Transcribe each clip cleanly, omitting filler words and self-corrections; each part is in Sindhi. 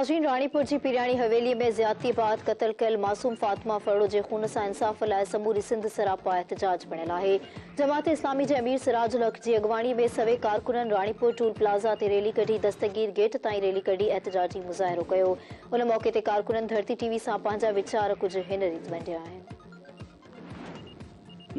ناظرين راڻيپور جي پيراڻي حويلي ۾ زيادتي بعد قتل ڪيل معصوم فاطمه ڦرڙو جي خون سان انصاف لاء سموري سنڌ سراپا احتجاج بڻيل آهي. جماعت اسلامي جي امير سراج الحق جي اڳواڻي ۾ سوين ڪارڪنن راڻيپور ٽول پلازا تي ريلي ڪڍي دستگير گيٽ تائين ريلي ڪڍي احتجاجي مظاهرو ڪيو. ان موقعي تي ڪارڪنن ڌرتي ٽي وي سان پنهنجا ويچار ڪجهه هن ريت ونڊيا آهن.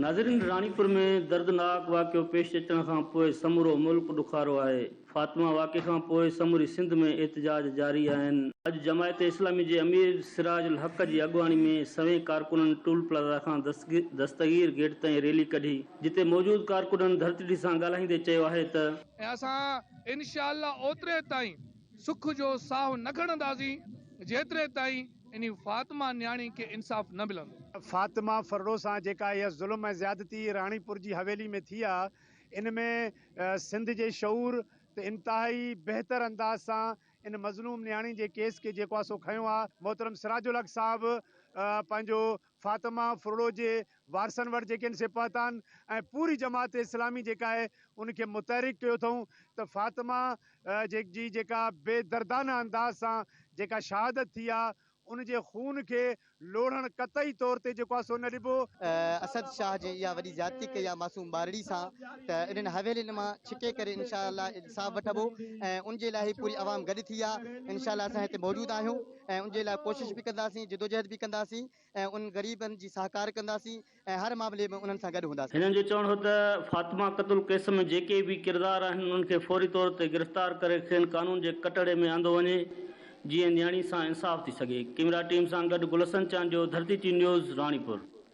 ناظرين راڻيپور ۾ دردناڪ واقعو پيش اچڻ کان پوء سمورو ملڪ ڏکارو آهي. فاطمه واقعي کان پوء سموري سنڌ ۾ احتجاج جاري آهن. اڄ جماعت اسلامي جي امير سراج الحق جي اڳواڻي ۾ سوين ڪارڪنن ٽول پلازا کان دستگير گيٽ تائين ريلي ڪڍي، جتي موجود ڪارڪنن ڌرتي سان ڳالهائيندي چيو آهي ته. ۽ اسان انشاء الله اوتري تائين سک جو ساهه نه کڻنداسين جيتري تائين انهي فاطمه نياڻي کي انصاف نه ملندو. فاطمه ڦرڙو سان جيڪا اها ظلم ۽ زيادتي راڻيپور جي حويلي ۾ ٿي آ ان ۾ سنڌ جي شعور ته انتهائي بهتر انداز سان ان مظلوم نياڻي جي ڪيس کي جيڪو آ سو کنيو آ محترم سراج الحق صاحب پنهنجو فاطمه ڦرڙو جي وارثن وٽ جيڪي آهن سي پهتا آهن ۽ پوري جماعت اسلامي جيڪا آهي ان کي متحرڪ ڪيو اٿئون ته فاطمه جي جيڪا بي دردانه انداز سان جيڪا شهادت ٿي آ ان جي خون کي لوڙهڻ قطعي طور تي جيڪو آ سو نه ڏبو. اسد شاهه جنهن اها وڏي زيادتي ڪئي آ معصوم ٻارڙي سان ته انهن حويلين مان ڇڪي ڪري انشاء الله انصاف وٺبو ۽ ان جي لاء هي پوري عوام گڏ ٿي آ انشاء الله اسان هتي موجود آهيون ۽ ان جي لاء ڪوشش به ڪنداسين جدوجهد به ڪنداسين ۽ انهن غريبن جي سهڪار ڪنداسين ۽ هر معاملي ۾ انهن سان گڏ هونداسين. هنن جو چوڻ هو ته فاطمه قتل ڪيس ۾ جيڪي به ڪردار آهن انهن کي فوري طور تي گرفتار ڪري کين قانون جي ڪٽهڙي ۾ آندو وڃي جيئن نياڻي سان انصاف ٿي سگهي. ڪيمرا ٽيم سان گڏ گل حسن چانڊيو، ڌرتي ٽي نيوز، راڻيپور.